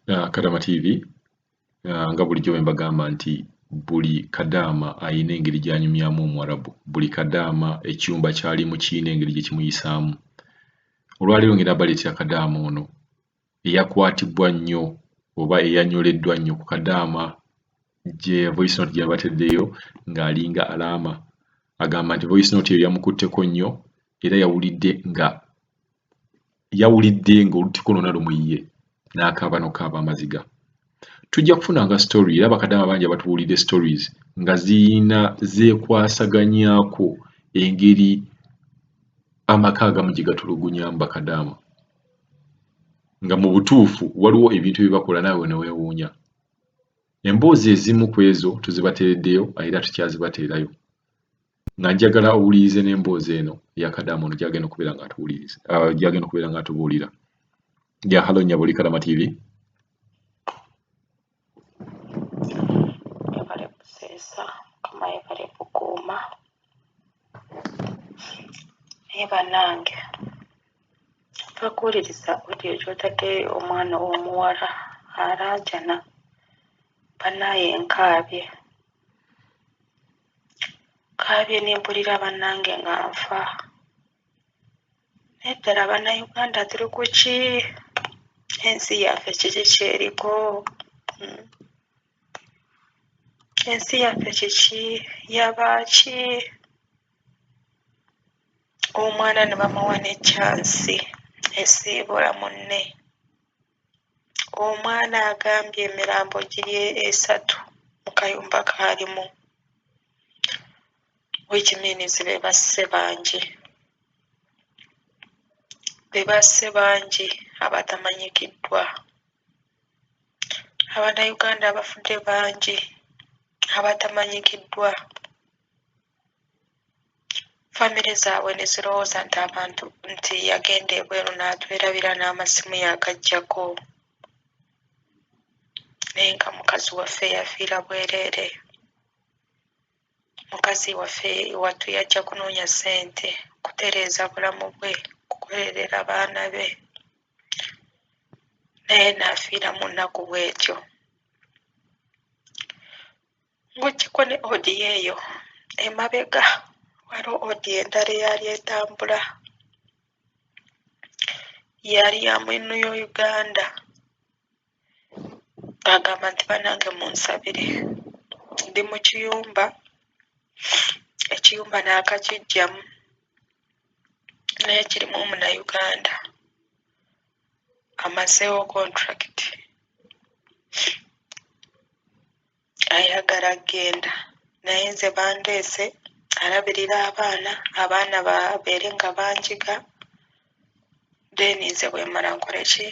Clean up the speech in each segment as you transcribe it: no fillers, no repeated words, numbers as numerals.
Kadama TV, nga bulijjo bwe mbagamba nti buli kadaama ayina engeri gy'anyumyamu Omuwarabu, buli kadaama ekiyumba ky'alimu kirina engeri gye kimuyisaamu. Olwaleero ngenda baleetera kadaama ono eyakwatibwa nnyo oba eyanyoleddwa nnyo ku kadaama gye voice note gye yabateddeyo ng'alinga alaama. Agamba nti voice note eyo yamukutteko nnyo era yawulidde nga yawulidde ng'olutiko lwonna lumuyiye n'akaaba n'okukaaba amaziga. Tujja kufunanga story era bakadaama bangi abatubuulidde stories nga ziyina zeekwasaganyaako engeri amaka agamu gye gatulugunyamu bakadaama nga mu butuufu waliwo ebintu bye bakola naawe ne weewuunya. Emboozi ezimu ku ezo tuzibateereddeyo era tukyazibateerayo nga njagala owulirize n'emboozi eno eya kadaama ono gy'agenda okubeera ng'atuwuliriza gy'agenda okubeera ng'atubuulira. Ya halo nnyabo oli Kadama TV. Yebale kuseesa mukama yebale kukuuma naye banange bakuwuliriza audio gyotadde omwana owomuwala alaajana banaye nkaabye nkaabye nempulira banange nga nfa naye ddala bannayuganda tuli ku ki ensi yaffe kiki kyeriko hmm? Ensi yaffe kiki yabaaki omwana ne bamuwa ne kyansi esiibula munne omwana agambye emirambo giri esatu mu kayumba kaalimu which means be basse bangi be basse bangi abatamanyikiddwa Abannayuganda abafudde bangi abatamanyikiddwa. Famire zaabwe ne zirowooza nti abantu nti yagenda ebweru n'atwerabira n'amasimu yagaggyako. Naye nga mukazi waffe yafiira bwereere. Mukazi waffe wattu yajja kunoonya ssente kutereeza bulamu bwe, kukolerera baana be. Naye n'afiira mu nnaku bw'etyo. Ng'oggyeko ne odiyo eyo emabega waliwo odiyo endala eyali etambula yali ya mu Uganda agamba nti bannange munsabire ndi mu kiyumba ekiyumba naakakiggyamu naye kirimu Omunnayuganda. Amazeewo contract ayagala genda naye nze bandeese alabirira abaana abaana babeere nga banjiga then nze bwemala nkole ki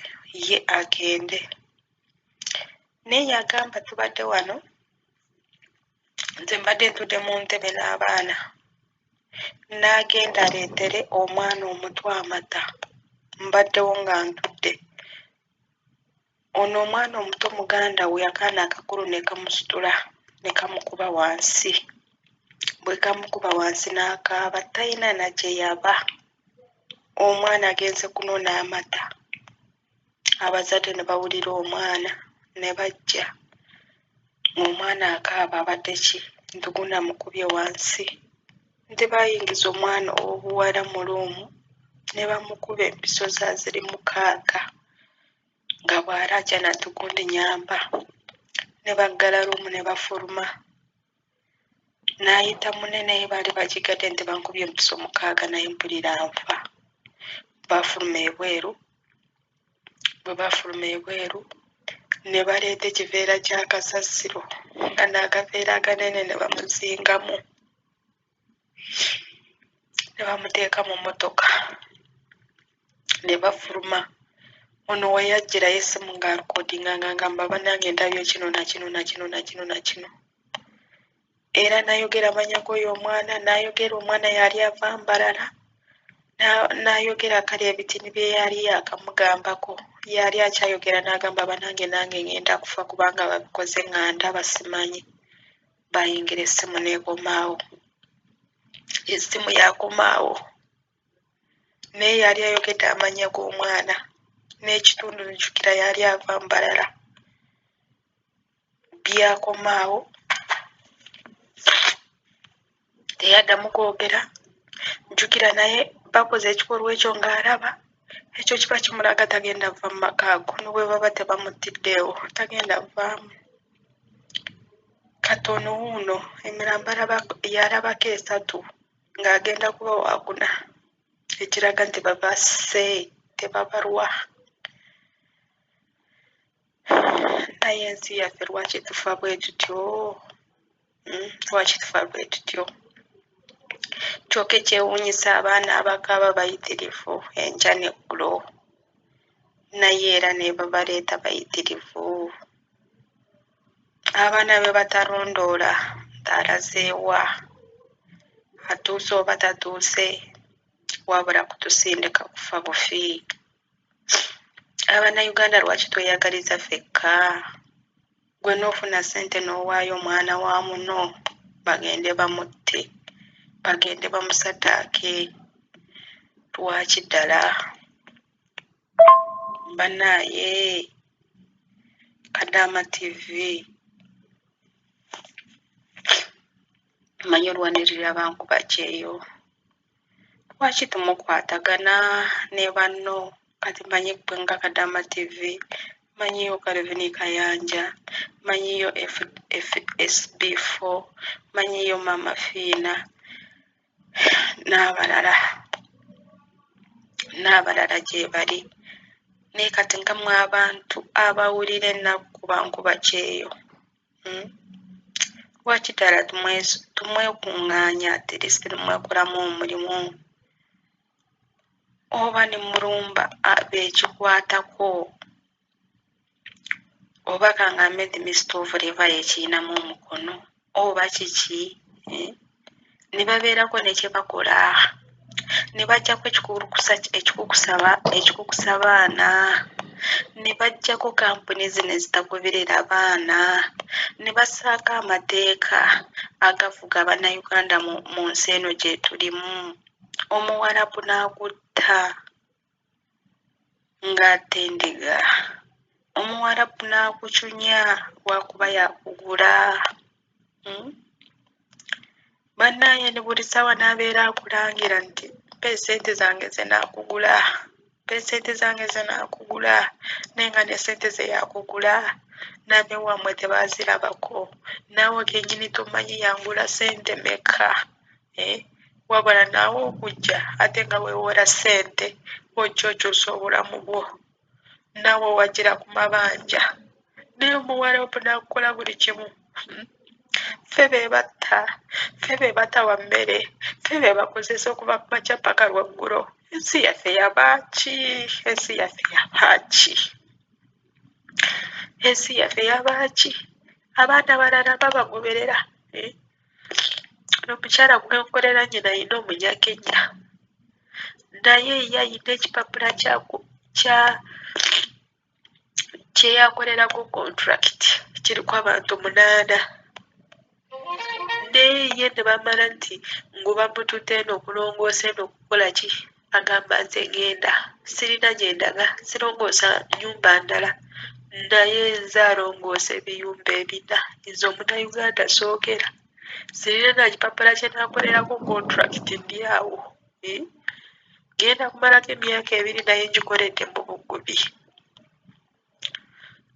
ye agende naye yagamba tubadde wano nze mbadde ntudde mu ntebe n'abaana n'agenda aleetere omwana omuto amata mbaddewo nga ntudde ono omwana omuto muganda we akaana akakulu ne kamusitula ne kamukuba wansi bwe kamukuba wansi n'akaaba talina na gye yaba omwana agenze kunona amata abazadde ne bawulira omwana ne bajja ng'omwana akaaba abadde ki nti gundi amukubye wansi nti baayingiza omwana ow'obuwala mu luumu ne bamukuba empiso za ziri mukaaga nga bw'alaajana nti gundi nyamba ne baggala luumu ne bafuluma n'ayita munne naye baali bagigadde nti bankubye empiso mukaaga naye mpulira nfa baafuluma ebweru bwe baafuluma ebweru ne baleeta ekiveera kya kasasiro nga n'akaveera aganene ne bamuzingamu ne bamuteeka mu mmotoka ne bafuluma ono we yajjirayo essimu ng'alikodinga nga ngamba bannange ndabye kino na kino na kino na kino na kino era nayogera amanya g'oyo omwana nayogera omwana yali ava mbarara nayogera kale ebitini bye yali yakamugambako yali akyayogera n'agamba banange nange ngenda kufa kubanga babikoze nga ndaba simanyi bayingira essimu nekomaawo essimu yakomaawo naye yali ayogedde amannya g'omwana n'ekitundu nzijukira yali ava Mbarara. Byakoma awo, teyaddamu kwogera. Jjukira naye bakoze ekikolwa ekyo ng'alaba, ekyo kiba kimulaga tagenda kuva mu maka ago, ne bwe baba tebamuttiddeewo tagenda kuvaamu. Kati ono wuuno emirambo yalabako esatu ng'agenda kuba waakuna, ekiraga nti babasse tebabalwa. Naye ensi yaffe lwaki tufa bwe tutyo? Lwaki tufa bwe tutyo? Kyokka ekyewuunyisa abaana abakaaba bayitirivu enkya n'eggulo, naye era nebabaleeta bayitirivu. Abaana be batalondoola nti alaze wa, atuuse oba tatuuse, wabula kutusindika kufa bufi. Abannayuganda lwaki tweyagaliza ffekka? Gwe n'ofuna ssente n'owaayo omwana wa munno bagende bamutte, bagende bamusaddaake. Lwaki ddala? Bannaaye, Kadaama TV mmanyi olwanirira bankuba kyeyo. Lwaki temukwatagana ne banno? Kati manyi gwe nga Kadaama TV, manyiyo Calvin Kayanja, manyiyo FSB4, manyiyo Mama Fiina n'abalala n'abalala gyebali. Naye kati nga mwe abantu abawulira ennaku bankuba kyeyo, Lwaki ddala tumwekungaanya at least nemwekolamu omulimu oba ne mulumba bekikwatako oba kangambe nti Mister Ovuliva yekiyinamu omukono oba kiki, eh? Ne babeerako ne kye bakola ne bajjako ekikukusa baana, ne bajjako kampuni zino ezitagoberera baana, ne bassaako amateeka agafuga Bannayuganda mu nsi eno gye tulimu. Omuwarabu n'akutta ng'atta endiga, Omuwarabu n'akucunya lwakuba yakugula. Bannaaye ne buli ssaawa n'abeera akulangira nti mpa essente zange ze naakugula, mpa essente zange ze naakugula, naye nga ne ssente ze yakugula n'abeewammwe tebaazirabako, naawe kennyini tomanyi yangula ssente mmeka, eh? Wabula naawe okujja ate nga weewola ssente ojja okyusa obulamu bwo, naawe wagira ku mabanja, naye Omuwarabu n'akukola buli kimu. Ffe be batta, ffe be batawa mmere, ffe be bakozesa okuva ku makya paka lwaggulo. Ensi yaffe yabaaki? Ensi yaffe yabaaki? Ensi yaffe yabaaki? Abaana abalala babagoberera. Eh? Omukyala gwe nkolera nnyina ayina Omunyakenya, naye ye ayina ekipapula kya kye yakolerako contract kiriko abantu 8, naye ye ne bamala nti ngu bamututte eno okulongoosa eno okukola ki, agamba nze ngenda sirina gye ndaga, sirongoosa nnyumba ndala, naye nze alongoosa ebiyumba ebina, nze Omunnayuganda soogera, sirina na kipapula kye naakolerako contract, ndi awo, eh? Ngenda kumalako emyaka 2 naye ngikoledde mu bugubi.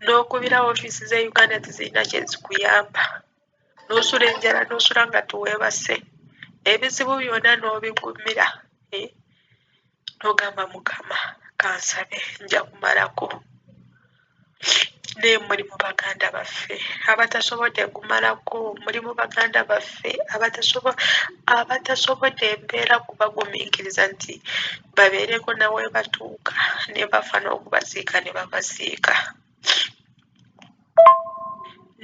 N'okubira ofiisi z'e Uganda tezirina kye zikuyamba, n'osula enjala, n'osula nga teweebase, ebizibu byonna n'obigumira, eh? N'ogamba Mukama kansabe nja kumalako. Naye muli mu baganda baffe abatasobodde kumalako, muli mu baganda baffe abatasobodde embeera kubagumiikiriza nti babeereko nawe batuuka ne bafa n'okubaziika ne babaziika.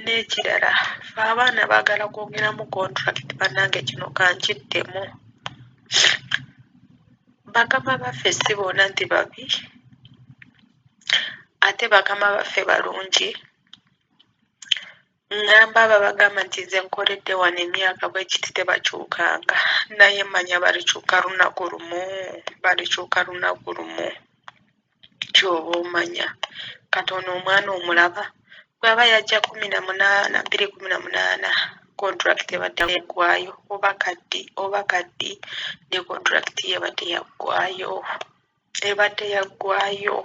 N'ekirala ffe abaana baagala kwongeramu contract, bannange kino kankiddemu. Bakama baffe si bonna nti babi, ate bakama baffe balungi. Ŋŋamba abo abagamba nti nze nkoledde wano emyaka bwe kiti tebakyukanga, naye manya balikyuka lunaku lumu, balikyuka lunaku lumu, ky'oba omanya. Kati ono omwana omulaba Bw'aba yajja 18, 2018, contract ebadde yaggwayo, oba kaddi, oba kaddi, ne contract ye ebadde yaggwayo. Ebadde yaggwayo.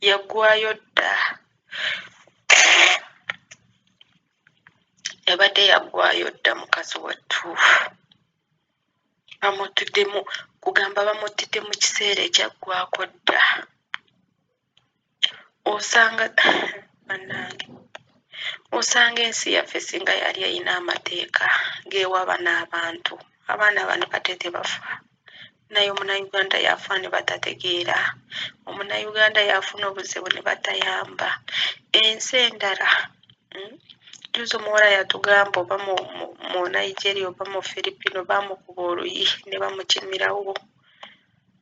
Yaggwayo dda. Ebadde yaggwayo dda mukazi wattu. Bamuttidde kugamba bamuttidde mu kiseera ekyaggwako dda. Osanga bannange, osanga ensi yaffe singa yali erina amateeka g'ewa bano abantu, abaana bano badde tebafa. Naye Omunnayuganda yafa ne batategeera, Omunnayuganda yafuna obuzibu ne batayamba. Ensi endala, jjuuzi omuwala yatugamba oba mu Nigeria oba mu Filipino baamukuba oluyi ne bamukimirawo.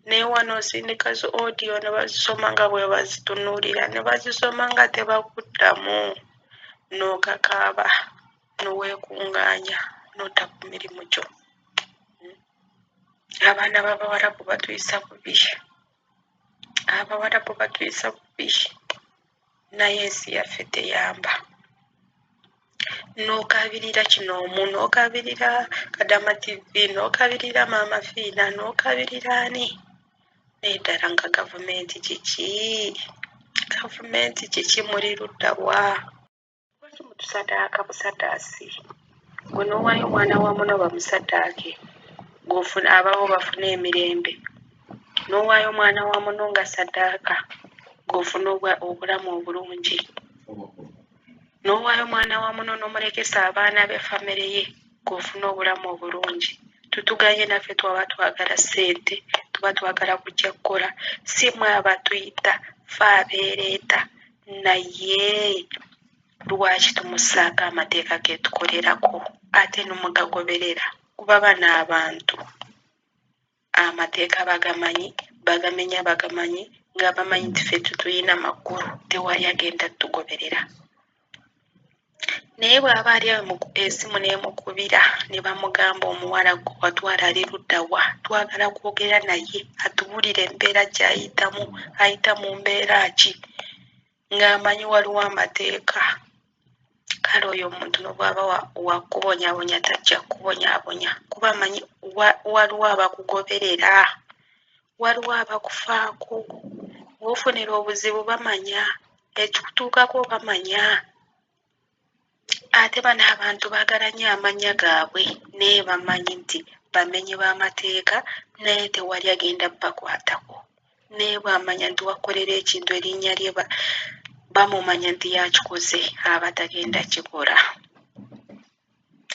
Naye wano osindika zi audio ne bazisoma nga bwe bazitunuulira, ne bazisoma nga tebakuddamu, n'ogakaaba, n'oweekungaanya, n'odda ku mirimu gyo. Abaana b'Abawarabu batuyisa bubi. Abawarabu batuyisa bubi. Naye ensi yaffe teyamba. N'okaabirira kino omu, n'okaabirira Kadama TV, n'okaabirira Maama Fiina, n'okaabirira ani? Naye ddala nga gavumenti kiki? Gavumenti kiki muli ludda wa? Lwaki mutusadaaka busadaasi? Gwe n'owaayo omwana wa muno bamusadaake, gwe ababo bafune emirembe. N'owaayo omwana wa muno nga sadaaka, gwe ofune obulamu obulungi. N'owaayo omwana wa muno n'omulekesa abaana be famire ye, gwe ofune obulamu obulungi. Tutuganye naffe twaba twagala ssente, tuba twagala kujja kukola, si mwe abatuyita, ffe abeereeta. Naye lwaki tumussaako amateeka getukolerako ate nemugagoberera? Kuba bano abantu amateeka bagamanyi, bagamenya bagamanyi, nga bamanyi nti ffe tetulina makulu, tewali agenda tugoberera. Naye bw'aba ali awo esimu n'emukubira ne bamugamba omuwala gwe watwala ali ludda wa, twagala kwogera naye atubuulire embeera gy'ayitamu, ayita mu mbeera ki, ng'amanyi waliwo amateeka. Kale oyo omuntu nobwaba wakubonyabonya tajja kubonyabonya, kuba amanyi waliwo abakugoberera, waliwo abakufaako, w'ofunira obuzibu bamanya, ekikutuukako bamanya. Ate bano abantu baagala nnyo amannya gaabwe, naye bamanyi nti bamenyi b'amateeka, naye tewali agenda bakwatako. Naye bw'amanya nti wakolera ekintu erinnya lye bamumanya nti yakikoze, aba tagenda kikola.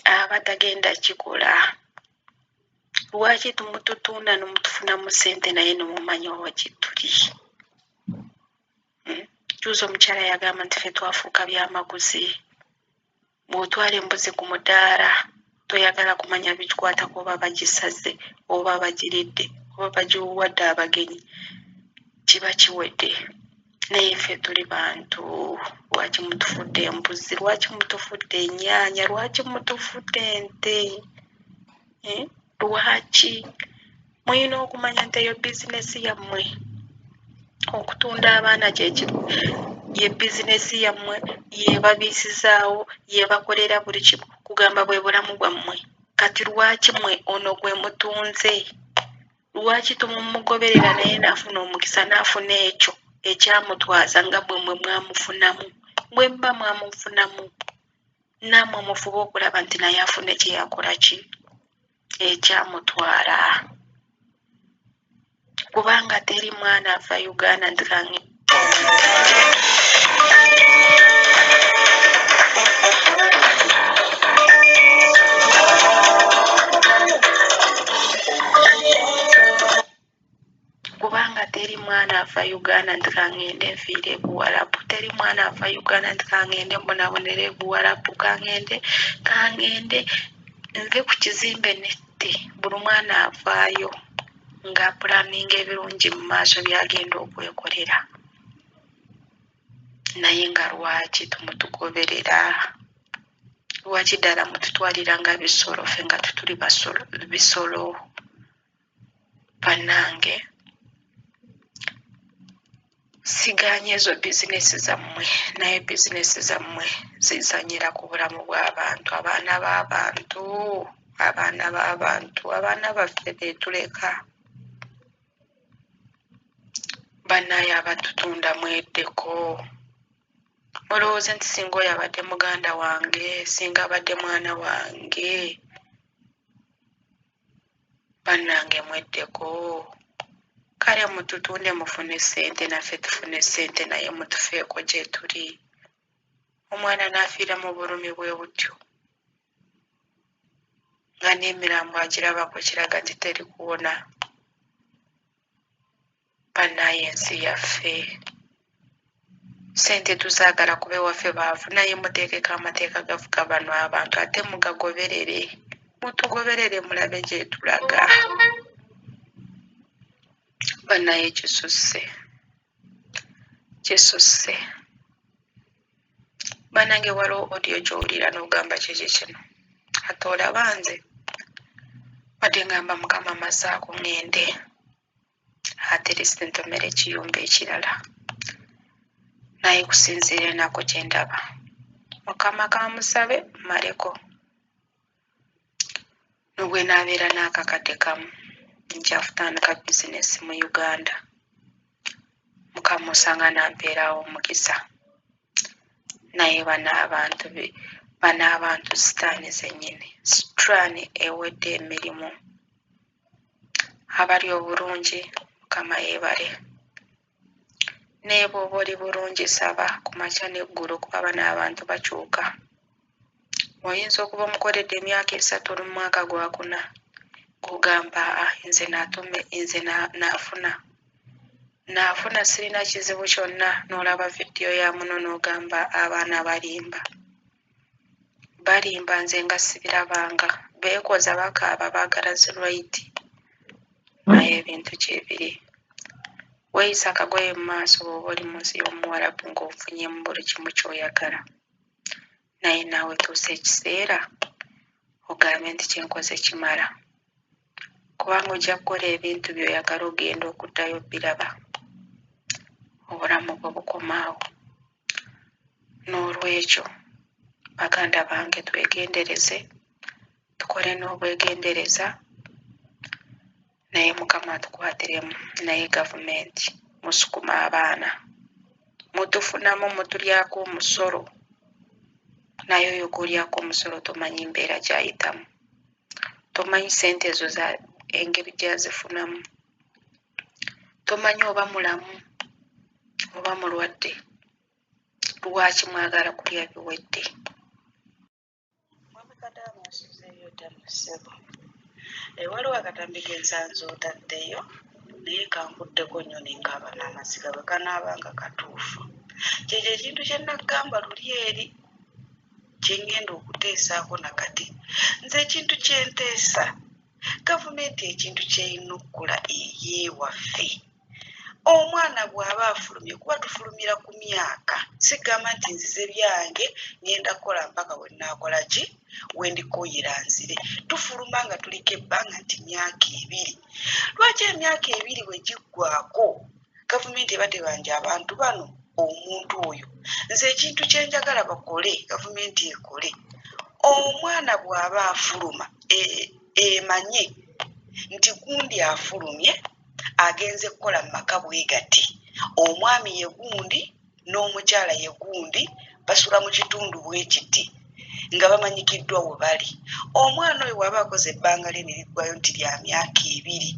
Aba tagenda kikola. Lwaki tumututunda nemutufunamu ssente naye nemumanya oba gye tuli? Jjuuzi omukyala yagamba nti ffe twafuuka byamaguzi. Bw'otwala embuzi ku mudaala toyagala kumanya bikikwatako oba bagisaze oba bagiridde oba bagiwadde abagenyi, kiba kiwedde. Naye ffe tuli bantu, lwaki mutufudde embuzi, lwaki mutufudde ennyaanya, lwaki mutufudde ente? Lwaki? Mulina okumanya nti eyo bizinesi yammwe. Okutunda abaana ye bizinesi yammwe, yebabiisizaawo, yebakolera buli kimu, kugamba bwe bulamu bwammwe. Kati lwaki mmwe ono gwe mutunze? Lwaki tumumugoberera naye n'afuna omukisa n'afuna ekyo ekyamutwaza nga bwe mmwe mwamufunamu? Bwe muba mwamufunamu, nammwe mufube okulaba nti naye afune kye yakola ki ekyamutwala. Kubanga teri mwana ava Uganda nti kange kubanga teri mwana ava Uganda nti kangende nfiire Buwarabu, teri mwana ava Uganda nti kangende mbonabonere Buwarabu, kangende kangende nve ku kizimbe nette. Buli mwana avaayo ng'apulaninga ebirungi mu maaso by'agenda okwekolera. Naye nga lwaki tumutugoberera? Lwaki ddala mututwalira nga bisolo, ffe nga tetuli bisolo? Bannange, Sigaanye ezo bizinesi zammwe naye bizinesi zammwe zizanyira ku bulamu bw'abantu, abaana b'abantu, abaana b'abantu, abaana baffe betuleka. Banaye abatutunda mweddeko. Mulowooze nti singa oyo abadde muganda wange, singa abadde mwana wange. Bannange mweddeko. Kale mututunde mufune ssente naffe tufune ssente naye mutufeeko gyetuli. Omwana n'afiira mu bulumi bwe butyo nga n'emirambo agirabako kiraga nti teri kuwona. Banaye ensi yaffe. Sente tuzagala kuba ewaffe baavu naye muteekeko amateeka gafuga bano abantu ate mugagoberere. Mutugoberere mulabe gyetulaga. Banaye kisusse. Kisusse. Banange waliwo audio gyowulira n'ogamba kiki kino. Ate olaba nze badde ngamba Mukama mazaako ngende. At least ntomera ekiyumba ekirala naye kusinziira enaku gyendaba mukama kamusabe maleko nobwenabeera n'akakadde kamu nja kutandika bizinesi mu Uganda mukama osanga nampeerawo omukisa naye bano abantu bano abantu sitaani zenyini sitraani ewedde emirimu. Abali obulungi mukama yebale. Nebwoba oli bulungi saba kumakya neggulo kuba bano abantu bakyuka. Oyinza okuba omukoledde emyaka esatu oli mumwaka gwakuna ngogamba aa nze natume nze nafuna nafuna sirina kizibu kyonna nolaba video ya muno nogamba abaana balimba. Balimba nze nga sibirabanga bekoza bakaaba bagala zi right naye ebintu gyebiri weyisa akagoye mumaaso bwoba oli munsi yomuwarabu nga ofunyemu buli kimu kyoyagala naye naawe tuusa ekiseera ogambe nti kyenkoze kimala kubanga ojja kukola ebintu byoyagala ogenda okuddayo obiraba obulamu bwo bukoma awo. N'olwekyo baganda bange twegendereze, tukole n'obwegendereza naye Mukama atukwatiremu naye gavumenti musukuma abaana mutufunamu mutulyako omusolo naye oyo gwolyako omusolo tomanyi mbeera gyayitamu tomanyi sente ezo engeri gyazifunamu tomanyi oba mulamu oba mulwadde. Lwaki mwagala kulya biwedde? Mwami Kadaama osuzeeyo otya nno ssebo? Eh, waliwo akatambi ke nsanze otaddeyo naye kankutteko nnyo ne nkaaba n'amaziga bwe kanaaba nga katuufu. Kyekyo ekintu kye naggamba luli eri kye ŋŋenda okuteesaako na kati. Nze ekintu kye nteesa, gavumenti ekintu ky'erina okukola ey'ewaffe Omwana bw'aba afulumye kuba tufulumira ku myaka sigamba nti nzize byange ngenda kukola mpaka we nnaakola ki we ndikooyera nzire. Tufuluma nga tuliko ebbanga nti myaka ebiri. Lwaki emyaka ebiri bwe giggwaako gavumenti eba tebanja abantu bano omuntu oyo? Nze ekintu kye njagala bakole gavumenti ekole omwana bw'aba afuluma emanye nti gundi afulumye agenze kukola mu maka bwe gati, omwami ye gundi n'omukyala ye gundi basula mu kitundu bwe kiti nga bamanyikiddwa we bali. Omwana oyo bw'aba akoze ebbanga lye ne liggwayo nti lya myaka ebiri,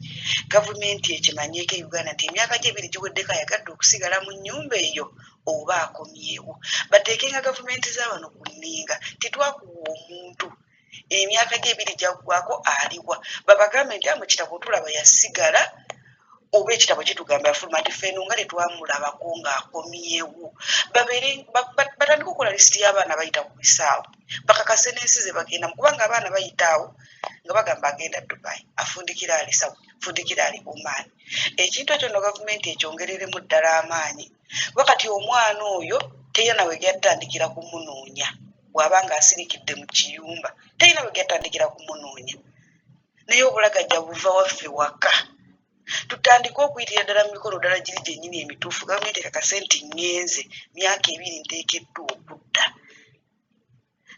gavumenti ekimanyeeko e Uganda nti emyaka gye ebiri giweddeko ayagadde okusigala mu nnyumba eyo oba akomyewo. Bateekenga gavumenti za wano ku nninga nti twakuwa omuntu emyaka gye ebiri gyaggwako aliwa babagambe nti ah, mu kitabo tulaba yasigala oba ekitabo kitugamba yafuluma nti ffe eno nga tetwamulabako ng'akomyewo babeere batandike okukola lisiti y'abaana bayita ku bisaawe bakakase n'ensi ze bagendamu kubanga abaana bayita awo nga bagamba agenda Dubai afundikira ali Saudi afundikira ali Oman ekintu ekyo no gavumenti ekyongereremu ddala amaanyi kuba kati omwana oyo terina nawe gyatandikira kumunoonya bw'aba ng'asirikidde mu kiyumba terina we gyatandikira kumunoonya naye obulagajja buva waffe waka. Tutandike okuyitira ddala mu mikono ddala giri gyennyini emituufu. Gavumenti ekakase nti ŋŋenze myaka 2 nteekeddwa okudda.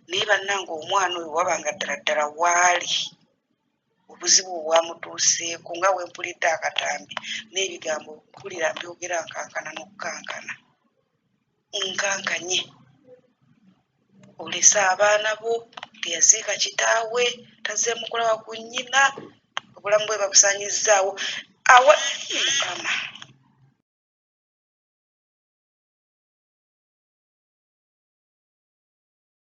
Naye bannange, omwana oyo waba nga ddala ddala waali obuzibu obwamutuuseeko, nga bwe mpulidde akatambi n'ebigambo, mpulira mbyogera nkankana n'okukankana, nkankanye. Olese abaana bo, teyaziika kitaawe, tazzeemu kulaba ku nnyina, obulamu bwe babusaanyizzaawo. Awa Mukama.